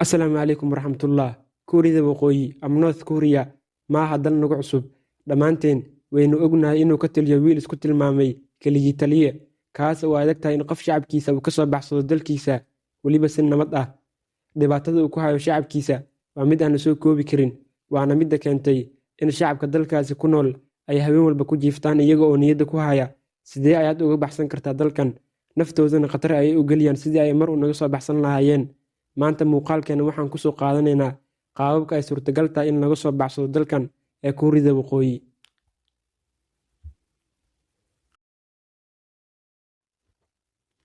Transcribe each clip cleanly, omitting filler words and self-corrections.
Asalaamu calaykum waraxmatullah. Kuuriyada Waqooyi ama North Korea maaha dal nagu cusub. Dhammaanteen waynu ognahay inuu ka taliyo wiil isku tilmaamay keligii taliye, kaas oo adag tahay in qof shacabkiisa uu ka soo baxsado dalkiisa, weliba si nabad ah. Dhibaatada uu ku hayo shacabkiisa waa mid aan la soo koobi karin, waana midda keentay in shacabka dalkaasi ku nool ay habeen walba ku jiiftaan iyaga oo niyadda ku haya sidee ayaad uga baxsan kartaa dalkan, naftoodana khatar ayay u geliyaan sidii ay mar unaga soo baxsan lahaayeen. Maanta muuqaalkeena waxaan kusoo qaadanaynaa qaababka ay suurtagal tahay in laga soo baxsado dalkan ee Kuuriyada Waqooyi.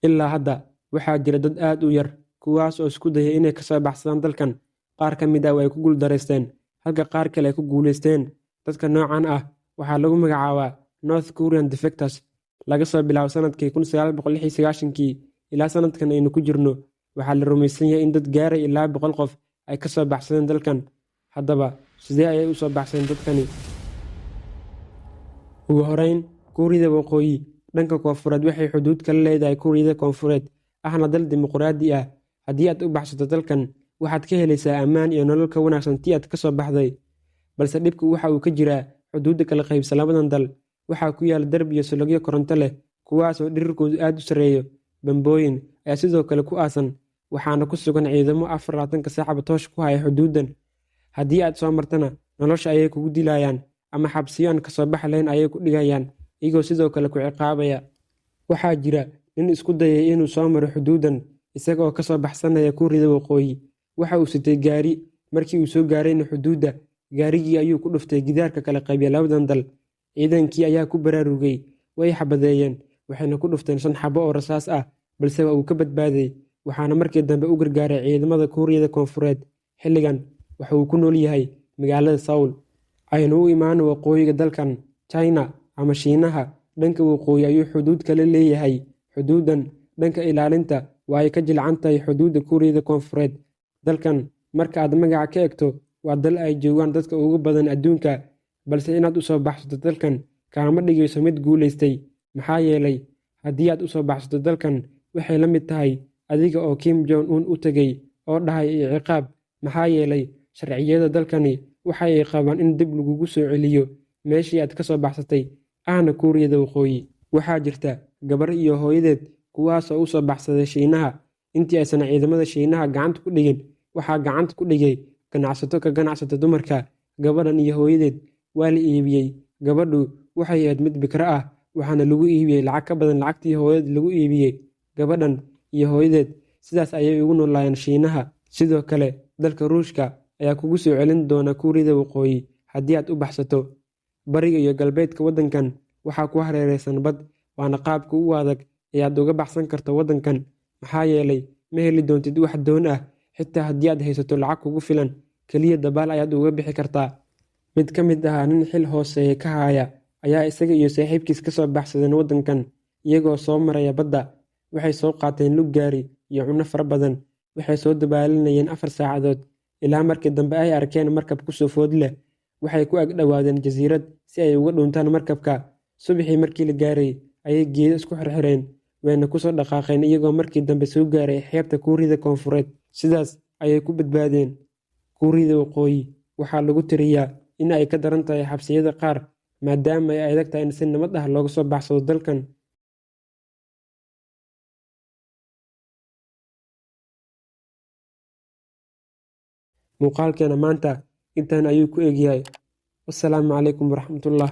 Ilaa hadda waxaa jira dad aad u yar kuwaas oo isku dayay inay ka soo baxsadaan dalkan. Qaar ka mid ah way ku guuldareysteen, halka qaar kale ay ku guuleysteen. Dadka noocan ah waxaa lagu magacaabaa North Korean defectors. Laga soo bilaabo sanadkii 1996kii ilaa sanadkan aynu ku jirno, waxaa la rumaysan yahay in dad gaaray ilaa 100 qof ay ka soo baxsadeen dalkan. Haddaba sidee ayay u soo baxsadeen dadkani? Ugu horeyn, Kuuriyada Waqooyi dhanka koonfureed waxay xuduud kala leedahay Kuuriyada Koonfureed, ahna dal dimuqraadi ah. Haddii aad u baxsato dalkan, waxaad ka helaysaa ammaan iyo nolol ka wanaagsan tii aad ka soo baxday. Balse dhibku waxa uu ka jiraa xuduudda kala qaybsan labadan dal. Waxaa ku yaal darbi iyo sulagyo koronto leh, kuwaas oo dhirirkoodu aad u sarreeyo. Bambooyin ayaa sidoo kale ku aasan, waxaana ku sugan ciidamo 24-ka saacba toosh ku haya xuduuddan. Haddii aad soo martana, nolosha ayay kugu dilayaan ama xabsiyo aan kasoo bax lahayn ayay ku dhigayaan, iyagoo sidoo kale ku ciqaabaya. Waxaa jira nin isku dayay inuu soo maro xuduuddan isaga oo kasoo baxsanaya Kuuriyada Waqooyi. Waxa uu sitay gaari. Markii uu soo gaarayna xuduudda, gaarigii ayuu ku dhuftay gidaarka kala qaybiya labadan dal. Ciidankii ayaa ku baraarugay, way xabadeeyeen, waxayna ku dhufteen 5 xabo oo rasaas ah, balse waa uu ka badbaaday. Waxaana markii dambe u gargaaray ciidamada Kuuriyada Koonfureed. Xilligan waxa uu ku nool yahay magaalada Seoul. Aynu u imaano waqooyiga dalkan. China ama Shiinaha dhanka waqooyi ayuu xuduud kala leeyahay. Xuduuddan dhanka ilaalinta waa ay ka jilcan tahay xuduudda Kuuriyada Koonfureed. Dalkan marka aad magaca ka eegto waa dal ay joogaan dadka ugu badan adduunka, balse inaad u soo baxsato dalkan kaama dhigayso mid guulaystay. Maxaa yeelay haddii aad u soo baxsato dalkan waxay la mid tahay adiga oo Kim Jong Un u tegay oo dhahay ciqaab. Maxaa yeelay sharciyada dalkani waxa ay qabaan in dib lagugu soo celiyo meeshii aad ka soo baxsatay, ahna Kuuriyada Waqooyi. Waxaa jirta gabar iyo hooyadeed kuwaas oo u soo baxsaday Shiinaha. Intii aysan ciidamada Shiinaha gacanta ku dhigin, waxaa gacanta ku dhigay ganacsato ka ganacsata dumarka. Gabadhan iyo hooyadeed waa la iibiyey. Gabadhu waxay ahayd mid bikro ah, waxaana lagu iibiyey lacag ka badan lacagtii hooyadeed lagu iibiyey. Gabadhan iyo hooyadeed sidaas ayay ugu noolaayeen Shiinaha. Sidoo kale dalka Ruushka ayaa kugu soo celin doona Kuuriyada Waqooyi haddii aad u baxsato. Bariga iyo galbeedka waddankan waxaa ku hareeraysan bad, waana qaabka ugu adag ee aad uga baxsan karto waddankan. Maxaa yeelay ma heli doontid wax doon ah, xitaa haddii aad haysato lacag kugu filan, keliya dabaal ayaad uga bixi kartaa. Mid ka mid ahaa nin xil hooseeya ka haya ayaa isaga iyo saaxiibkiis ka soo baxsadeen waddankan iyagoo soo maraya badda. Waxay soo qaateen lug gaari iyo cunno fara badan. Waxay soo dabaalinayeen 4 saacadood ilaa markii dambe ay arkeen markab ku soo food leh. Waxay ku ag dhowaadeen jasiirad si ay uga dhuuntaan markabka. Subaxii markii la gaaray ayay geedo isku xirxireen, wayna ku soo dhaqaaqeen iyagoo markii dambe soo gaaray xeebta Kuuriyada Koonfureed. Sidaas ayay ku badbaadeen. Kuuriyada Waqooyi waxaa lagu tiriyaa in ay ka daran tahay xabsiyada qaar, maadaama ay adag tahay in si nabad ah looga soo baxsado dalkan. Muuqaalkeena maanta intaan ayuu ku egyahay. Wassalaamu calaykum waraxmatullah.